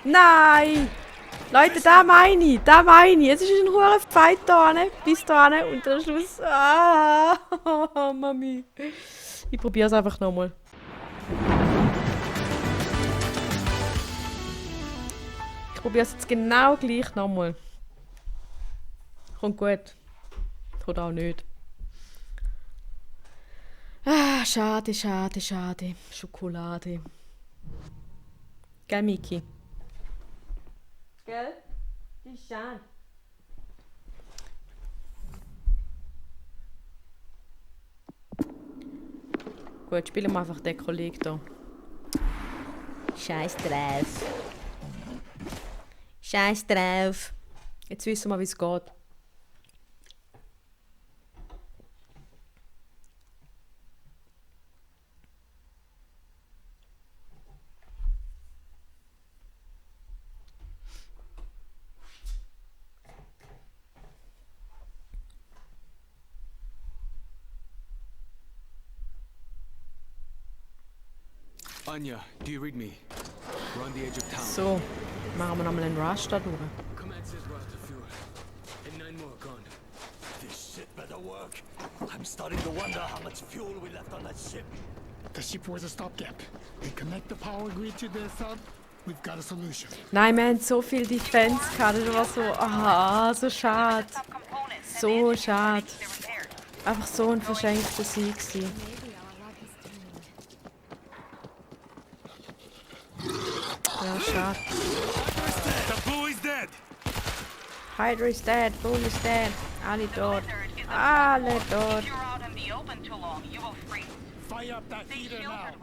Nein! Leute, da meine ich, da meine ich. Es ist ein hoher Fight da hinten, bis da hinten und am Schluss... Ah, Mami. Ich probiere es einfach nochmal. Ich probiere es jetzt genau gleich nochmal. Kommt gut. Kommt auch nicht. Ah, schade, schade, schade. Schokolade. Gell, Miki? Gell? Die ist schade. Gut, spielen wir einfach den Kollegen hier. Scheiß drauf. Scheiß drauf. Jetzt wissen wir, wie es geht. Anya, do you read me? We're on the edge of town. So, machen wir nochmal einen Rush da durch. Command says we're out of fuel. And 9 more gone. This shit better work. I'm starting to wonder how much fuel we left on that ship. The ship was a stopgap. We connect the power grid to the sub. We've got a solution. Nein, wir haben so viel Defense gehabt. Das war so, aha, so schade. So schade. Einfach so ein verschenkter Sieg gewesen. Ja, schade. The bull is dead. Hydra is dead, Bull is dead. Alle tot. Alle tot. Fire up that heater now.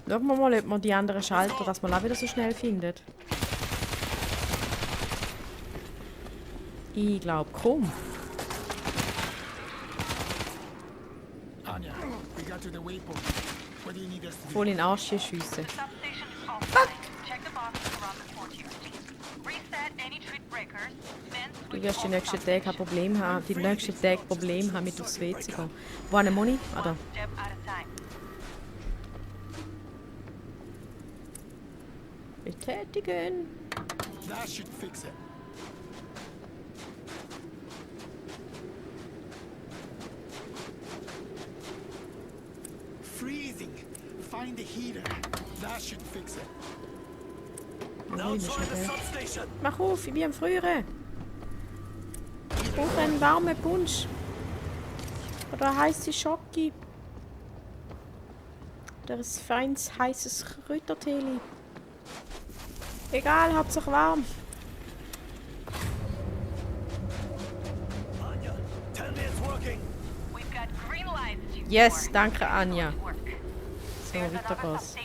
Schauen wir mal, ob man die anderen Schalter, dass man auch wieder so schnell findet. Ich glaube, komm. Anya, we got to the waypoint. What do you need us to do? Voll in den Arsch schiessen. Du wirst die nächsten Tage ein Problem haben, mit aufs WC gehen. Wo eine Moni? Oder? Betätigen. That should fix it. Freezing. Find the heater. That should fix it. Now try the substation. Mach auf, ich bin am Frieren. Ich brauche einen warmen Punsch. Oder eine heisse Schocke. Oder ein feines, heißes Kräutertee. Egal, Hauptsache warm. Anya, tell me it's working. Yes, danke Anja. So, weiter geht's.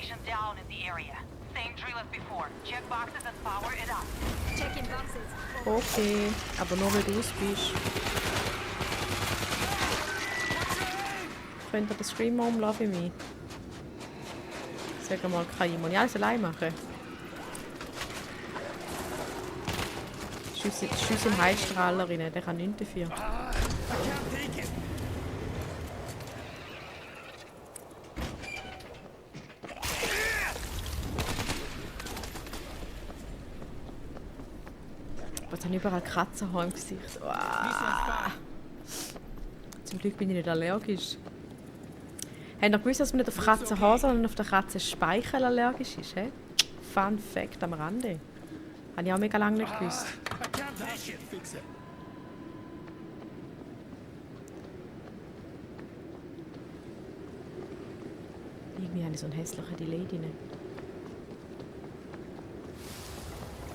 Okay, aber nur weil du es bist. Könnt ihr das Scream umlassen für mich? Sag mal, kann ich alles allein machen? Schuss im Heilstrahler rein, der kann nichts dafür. I can't take it. Ich habe überall Katzenhaar im Gesicht. Uah. Zum Glück bin ich nicht allergisch. Habt ihr gewusst, dass man nicht auf Katzenhaar, sondern auf den Katzenspeichel allergisch ist? He? Fun Fact am Rande. Habe ich auch mega lange nicht gewusst. I can't that shit fix it. Irgendwie habe ich so einen hässlichen Delay drin.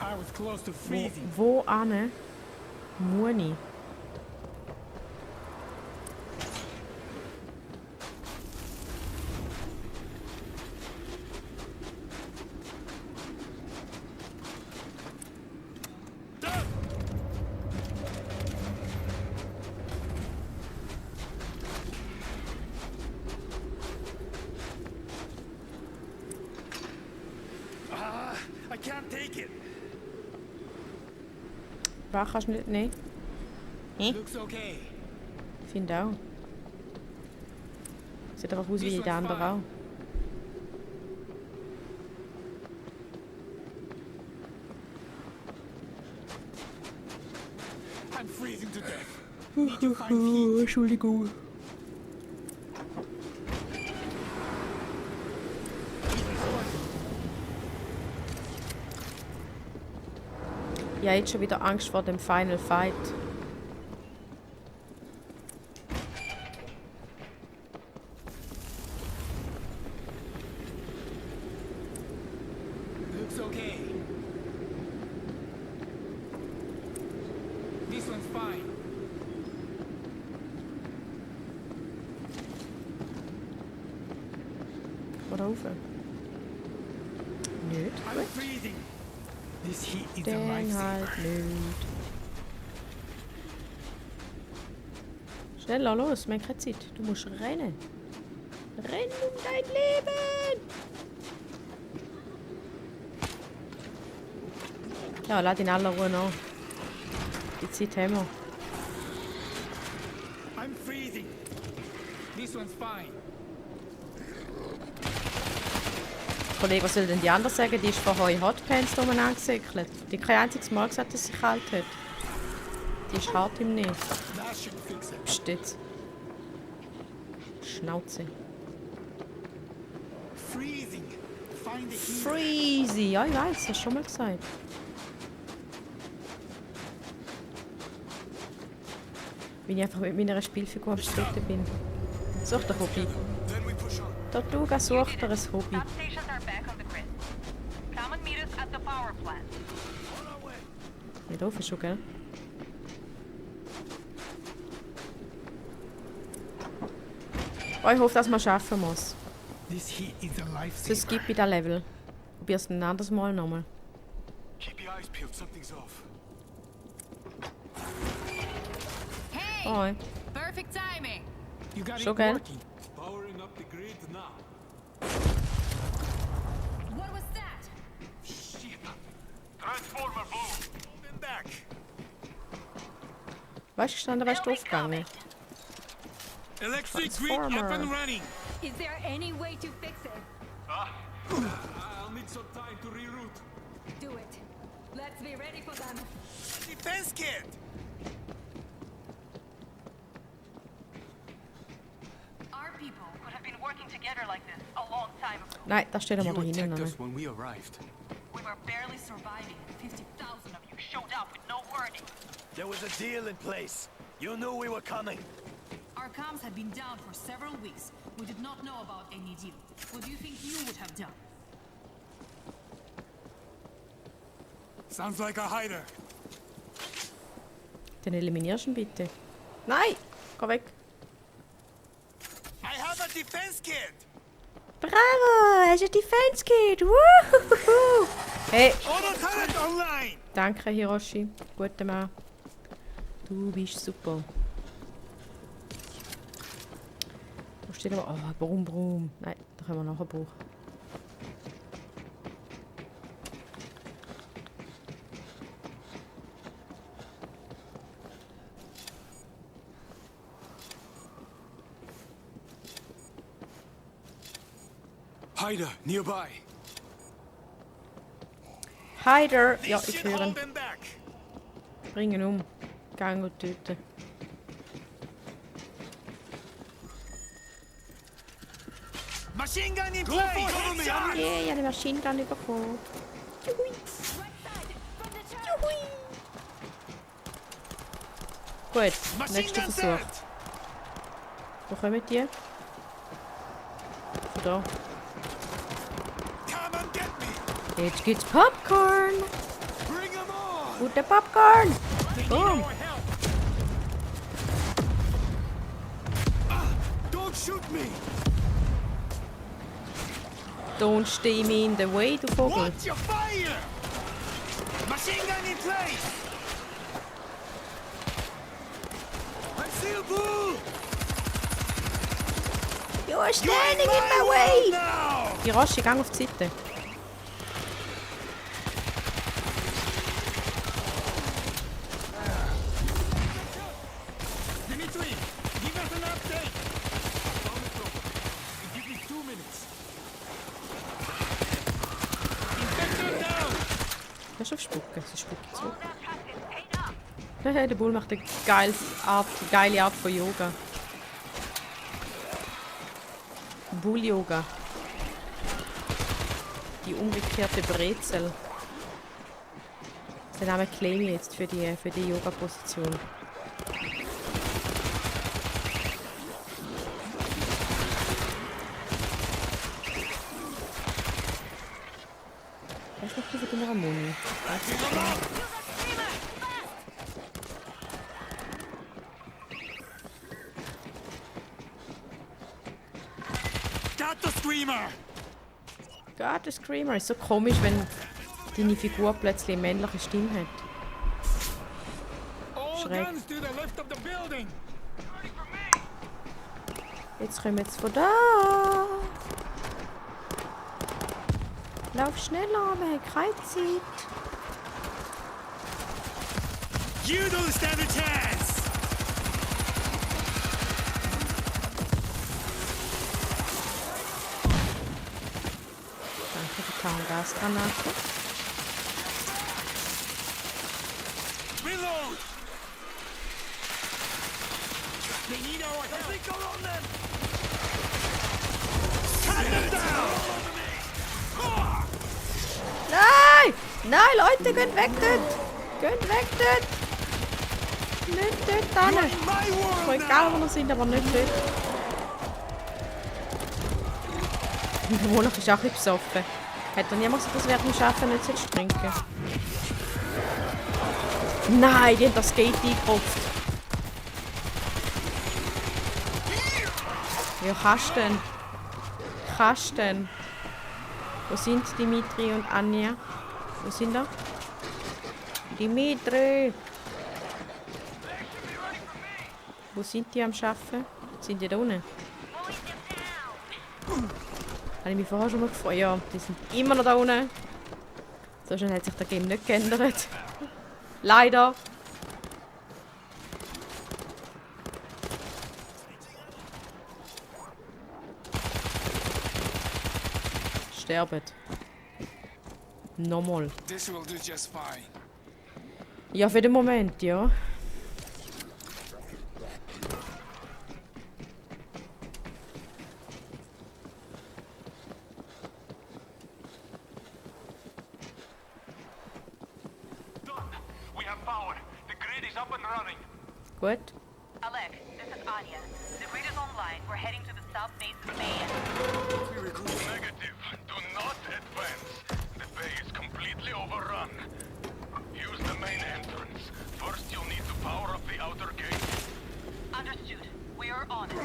I was close to freezing. Wo ane? Muni. I can't take it. Was kannst du nicht? Nein. Looks okay. Ich finde auch. Sieht einfach aus wie jeder andere auch. Need to find heat. Entschuldigung. Ich habe jetzt schon wieder Angst vor dem Final Fight. Looks okay. This one's fine. Oder rauf? Nicht. I'm freezing. This heat is a Dann lifesaver. halt nicht. Schneller los, wir haben keine Zeit. Du musst rennen. Renn um dein Leben! Ja, lass ihn in aller Ruhe an. Die Zeit haben wir. I'm freezing. This one's fine. Kollege, was soll denn die anderen sagen? Die ist vorher in Hotpants umeinander gesäckelt. Die hat kein einziges Mal gesagt, dass sie kalt hat. Die ist hart im Nähe. That should fix it. Psst jetzt. Schnauze. Freezing. Find the heat. Freezy! Ja, ich weiß, das hast du schon mal gesagt. Wenn ich einfach mit meiner Spielfigur am Streiten bin. Such dir Hobby. Then we push on. Der Duga sucht dir ein Hobby. Substations are back on the grid. Come and meet us at the power plant. Nicht offen schon, gell? Oh, ich hoffe, dass man es schaffen muss. This heat is a Sonst lifesaver. gibt ich das Level. Probier's ein anderes Mal nochmal. Keep your eyes peeled. Something's off. Hey! Oh, Perfect timing! You got So it good. working. Powering up the grid now. What was that? Shit. Transformer boom. Hold back. weißt du, gestanden, wärst du aufgegangen. Electric grid Transformer. up and running. Is there any way to fix it? I'll need some time to reroute. Do it. Let's be ready for them. Defense kit. Our people could have been working together like this a long time ago. Nein, das stellen wir You da hinten. attacked noch. us when we arrived. We were barely surviving. 50,000 of you showed up with no warning. There was a deal in place. You knew we were coming. Our comms had been down for several weeks. We did not know about any deal. What do you think you would have done? Sounds like a hider. Dann eliminierst du ihn bitte. Nein! Geh weg. I have a defense kit. Bravo! Er ist ein Defense Kid! Woohoo! Hey! Auto turret online. Danke, Hiroshi. Guter Mann. Du bist super. Wo steht aber... Oh, Brumm, Brumm. Nein, da können wir nachher brauchen. Hider nearby. Hider! Ja, ich höre ihn. Hold them back. Bring ihn um. Gang und töten. Machine gun in place. Cover me. Yeah, ich habe eine Maschine Gun bekommen. Juhui. Juhui. Gut, Machine nächster gun Versuch. set. Wo kommen die? Von da. Come and get me. Jetzt gibt's Popcorn! Bring them on. Gute Popcorn! Boom! Don't shoot me. Don't stay me in the way, du Vogel. Watch your fire. Machine gun in place. I'm still blue. You are standing in my way! Now. Hiroshi, gang auf die Seite. Dimitri, give us an update. Give me 2 minutes. Infector down. Hörst du auf Spucken? Sie spucken zurück. All that practice paid off. Der Bull macht eine geile Art von Yoga. Bull-Yoga. Die umgekehrte Brezel. Der Name claim ich jetzt für die Yoga-Position. Was macht diese dumme Ramoni? Got the screamer! Gott, der Screamer ist so komisch, wenn deine Figur plötzlich eine männliche Stimme hat. All Schräg. guns to the left of the building. Jetzt kommen wir jetzt von da. Lauf schneller, wir haben keine Zeit. You don't stand a chance! Danke, die Tarngasgranate. Reload! They need our help. Go on them! Cut them down! Nein! Nein, Leute, geht weg dort! Geht weg dort! Nicht dort hin! My Ist world egal, wo wir sind, aber nicht dort. Der Monat ist auch ein bisschen besoffen. Hat er niemand gesagt, dass während dem Arbeiten nicht zu trinken? Nein, die haben das Gate eingekropft. Ja, kannst du denn? Kannst du denn? Wo sind Dimitri und Anja? Wo sind er? Dimitri! Wo sind die am Arbeiten? Sind die da unten? Habe ich mich vorher schon mal gefragt. Ja, die sind immer noch da unten. So schnell hat sich der Game nicht geändert. Leider. Sterben. Nochmal. This will do just fine. Ja, für den Moment, ja. We have power. The grid is up and running. Gut. Alec, this is Anya. The grid is online. We're heading to the south base of the bay. Negative. Do not advance. The bay is completely overrun. Use the main entrance. First, you'll need to power up the outer gate. Understood. We are on it.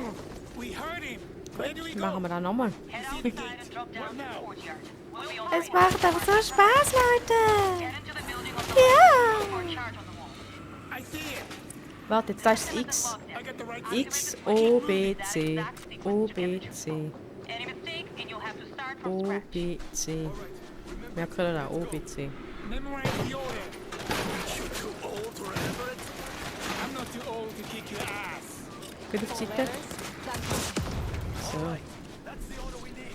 We heard him. Where do we go? Machen wir das nochmal. Head outside and drop down to the courtyard. We'll be on Es the way. macht aber so Spaß, Leute. Get into the building on the Ja. left. Or chart on the wall. I see it. Warte, jetzt da ist das X. I got the right. X, O, B, C. O, B, C. Any mistake, and you'll have to start from O, scratch. B, C. Merkt ihr da? O, B, C. Memorize the order. You're too old to remember it? I'm not too old to kick your ass. Gut auf die Seite. So. That's the order we need.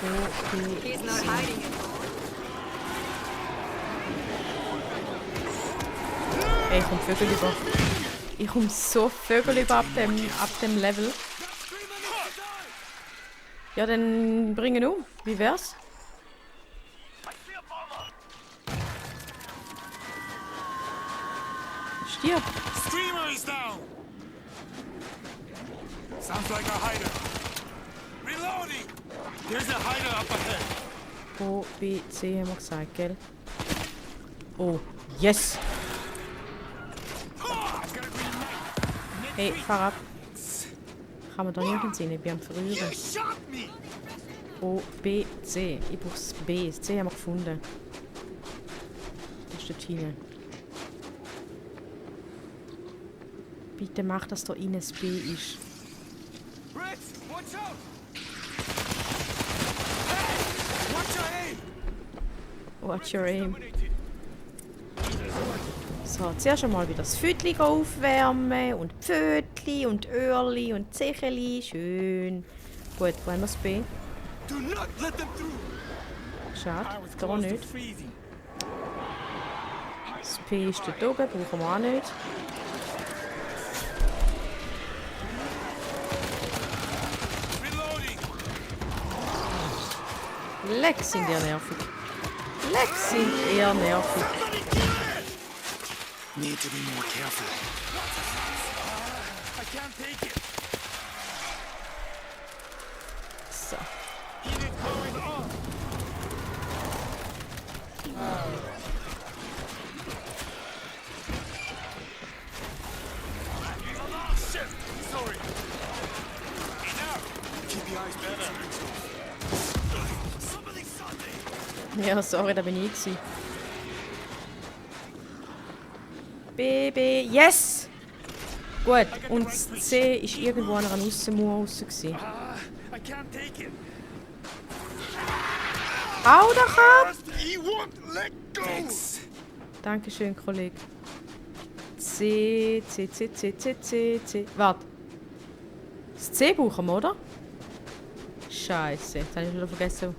O, B, C. Ey, ich komm Vögel über. Ich komm so Vögel über ab dem Level. Ja, dann bringen um. Wie wär's? Stirb. Screamer is down! Sounds like a hider. Reloading! There's a hider up ahead. O, B, C haben wir gesagt, gell? Oh, yes! Hey, fahr ab. Kann man da nirgends hin? Ich bin am Verrühren. Shot me! O, B, C. Ich brauche das B. Das C haben wir gefunden. Das ist dort hinten. Bitte mach, dass da innen das B ist. Brett, watch out! Hey! Watch your aim! Watch your aim. Dominated. So. So, zuerst einmal wieder das Fütli aufwärmen und Pfötli und Öhrli und Zecheli. Schön. Gut, wo haben wir das B? Do not let them through. Schade, I was da close to nicht. freezing. Das P ist dort oben, brauchen wir auch nicht. Reloading. Leck sind eher nervig. Leck sind eher nervig. Need to be more careful. I can't take it. So. Unit powering on. Shit. Sorry. Enough. Keep your eyes better. Somebody saw me. Ja, sorry, da bin ich gewesen. BB, yes! Gut, und das C ist irgendwo an einer Aussenmauer raus. I can't take it. Hau doch ab! He won't let go. Dankeschön, Kollege. C. Warte. Das C brauchen wir, oder? Scheiße, jetzt habe ich wieder vergessen.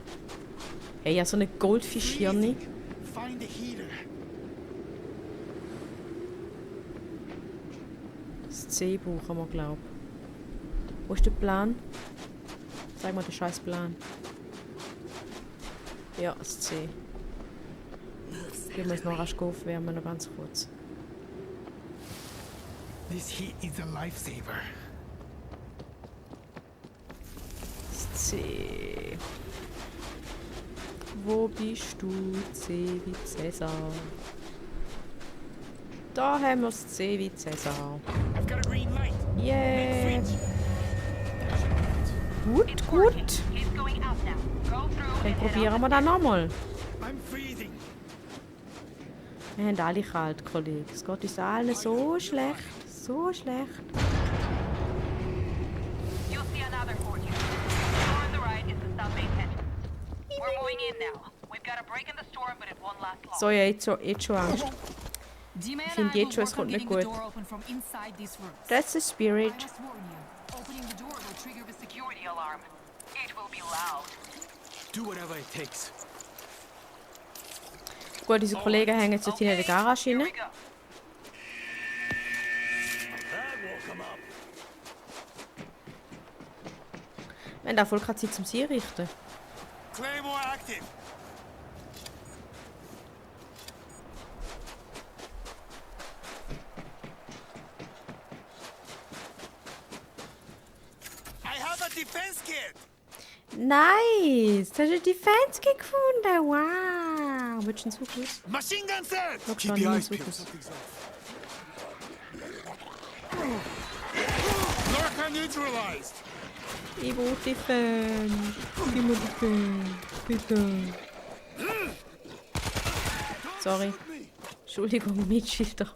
Hey, ja, so eine Goldfischhirne. Find the heater. Das C brauchen wir, glaube ich. Wo ist der Plan? Zeig mal den scheiß Plan. Ja, das C. Wir müssen noch rasch aufwärmen, noch ganz kurz. This heat is a lifesaver. Das C. Wo bist du? C wie Cäsar. Da haben wir das C wie Cäsar. I've got a green light. Yeah. It's Gut, working. gut. He's going out now. Go through Dann and head probieren out. wir das nochmal. I'm freezing. Wir haben alle kalt, Kollege. Es geht uns allen so schlecht. So schlecht. You'll see another fort here. The door on the right is the sub main entrance. We're moving in now. We've got a break in the storm, but it won't last long. So, ja, jetzt schon Angst. Dima and finde I jetzt schon, will es work on kommt nicht getting the gut. door open from inside these rooms. That's the I spirit. must warn you, opening the door will trigger the Security alarm. It will be loud. Do whatever it takes. Gut, unsere Kollegen hängen jetzt hier in der Garage here rein. we go. That will come up. Wir haben auch voll keine Zeit zum Sie richten. Claymore active. I have a defense kit. Nice! Du hast eine Defense gefunden. Wow! Willst du einen Zug aus? Machine gun set. Schau Keep schon, your einen eyes Zug peeled. aus. Lorca neutralized. Ich brauche Defense. Gib mir Defense. Bitte. Sorry. Entschuldigung, Mitschilder.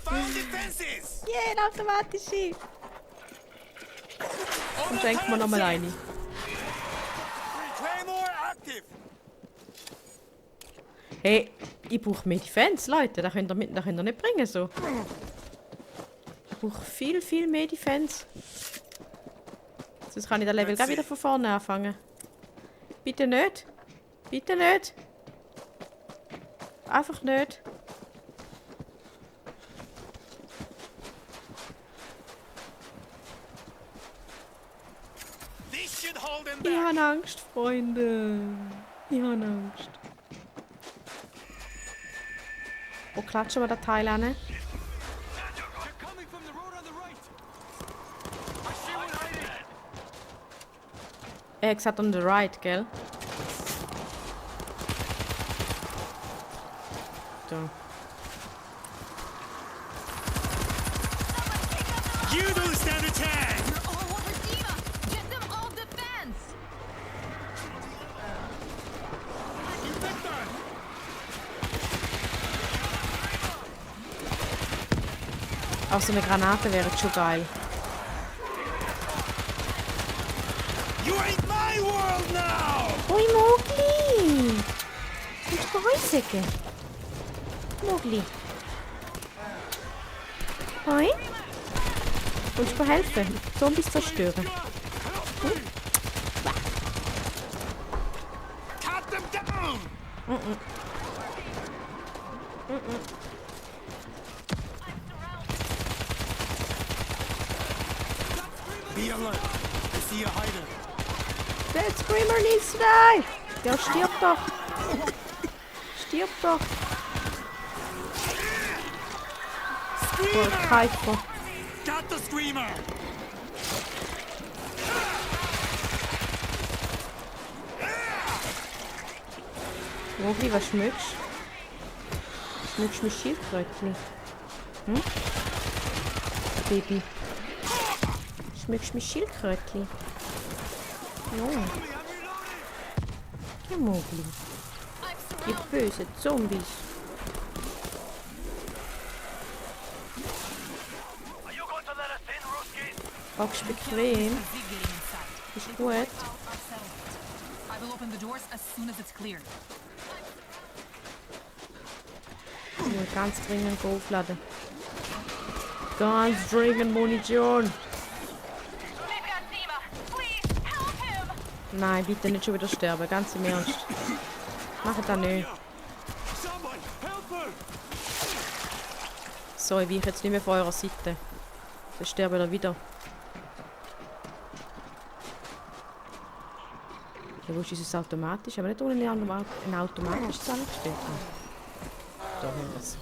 Found defenses. Yeah, ein automatische. Und schenkt mir nochmal eine. Claymore active. Hey, ich brauche mehr Defense, Leute. Das könnt ihr nicht bringen, so. Ich brauche viel mehr Defense. Sonst kann ich das Level gleich wieder von vorne anfangen. Bitte nicht. Bitte nicht. Einfach nicht. This should hold him Ich back. habe Angst, Freunde. Ich habe Angst. Wo klatschen wir das Teil an? They're coming from the road on the right. I see one hiding. Er hat gesagt on the right, gell? Da. You don't stand a chance. You're all over Dima! Get them off the fence! Auch so eine Granate wäre schon geil. You ain't my world now. Oi, Mowgli! Willst du Gehäusige? Mowgli. Hoi? Willst du mir helfen? Zombies zerstören? Cut them down! Be alert. I see a hider. Der Screamer needs to die! Ja, stirb doch! Stirb doch! Oh, Keifer. Got the screamer! Mogli, was schmückst du? Schmückst du mit Schildkrötchen? Hm? Baby. Schmückst du mit Schildkrötchen? Ja. Ja, Mogli. Die bösen Zombies. Are you going to let us in, Ruski? Packst bequem. Zig getting inside. Ist They gut. will out our settlement. I will open the doors as soon as it's clear. Ich muss ganz dringend aufladen. Ganz dringend Munition. They've got Dima. Please, help him! Nein, bitte nicht schon wieder sterben. Ganz im Ernst. Mach das nicht. Someone, help her! So, ich weiche jetzt nicht mehr von eurer Seite. Dann sterben wir wieder. Ja, wo ist dieses automatisch? Aber nicht ohne ein automatisches angestellt. Da haben wir es.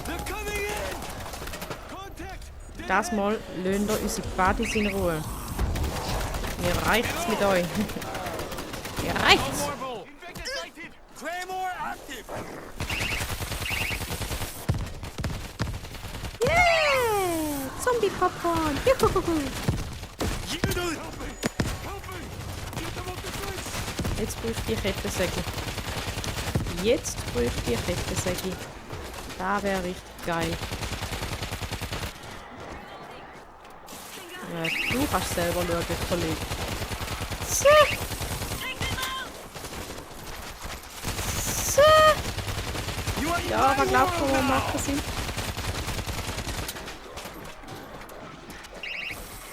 They're coming in! Contact! Das Mal lassen wir unsere Buddies in Ruhe. Mir reicht's mit euch. Mir reicht's! Infected sighted! Claymore active! Yeah! Zombie-Popcorn! Juhu! You do it! Help me! Get them off the bridge! Jetzt bräuchte ich Kettensäge. Jetzt bräuchte ich Kettensäge. Das wäre richtig geil. Ja, du kannst selber schauen, Kollege. So. So. Ja, was glaubt ihr, was wir machen sind?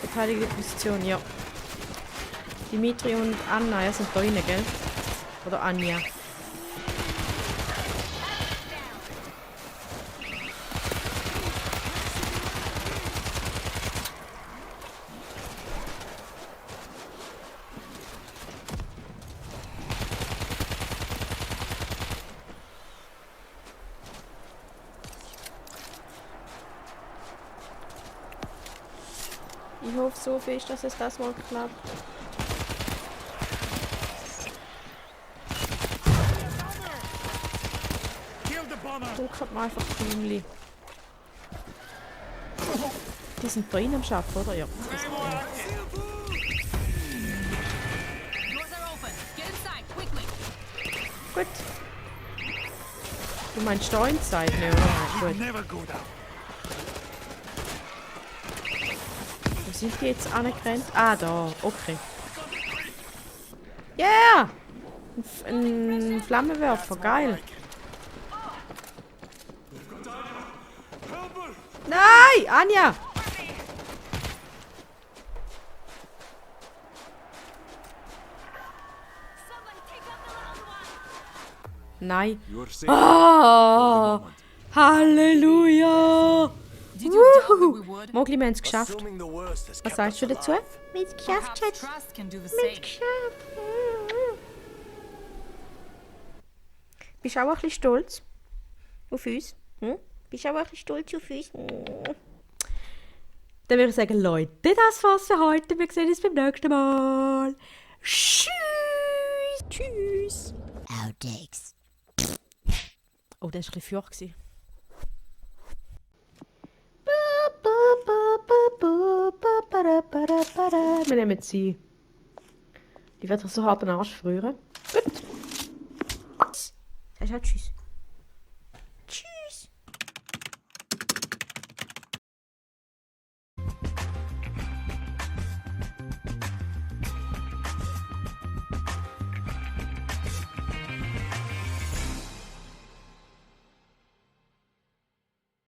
Beteiligte Position, ja. Dimitri und Anna, ja, sind da rein, gell? Oder Anja. Ich hoffe so fest, dass es das mal klappt. Kill the bomber! Druckert mal einfach Kühnli. Die sind drin am Schaffen, oder? Ja. Doors are open. Get inside, quickly. Gut. Du meinst da inside? Ne, oder? Nein, gut. Never go down. Wo sind die jetzt angerannt? Ah, da. Okay. Yeah! Ein Flammenwerfer, geil. Nein, Anja! Nein. Ah! Halleluja! Did you doubt that we would? Mogli, wir haben es geschafft. Assuming the worst has Was kept sagst du us dazu? alive. Wir haben es geschafft, Perhaps Schatz. trust can do the Wir haben es same. geschafft. Bist du auch ein bisschen stolz auf uns? Hm? Bist du auch ein bisschen stolz auf uns? Dann würde ich sagen, Leute, das war's für heute. Wir sehen uns beim nächsten Mal. Tschüss. Tschüss. Outtakes. Oh, das war ein bisschen furcht. Wir nehmen sie. Die wird doch so hart den Arsch frieren. Gut. Sagst du auch Tschüss?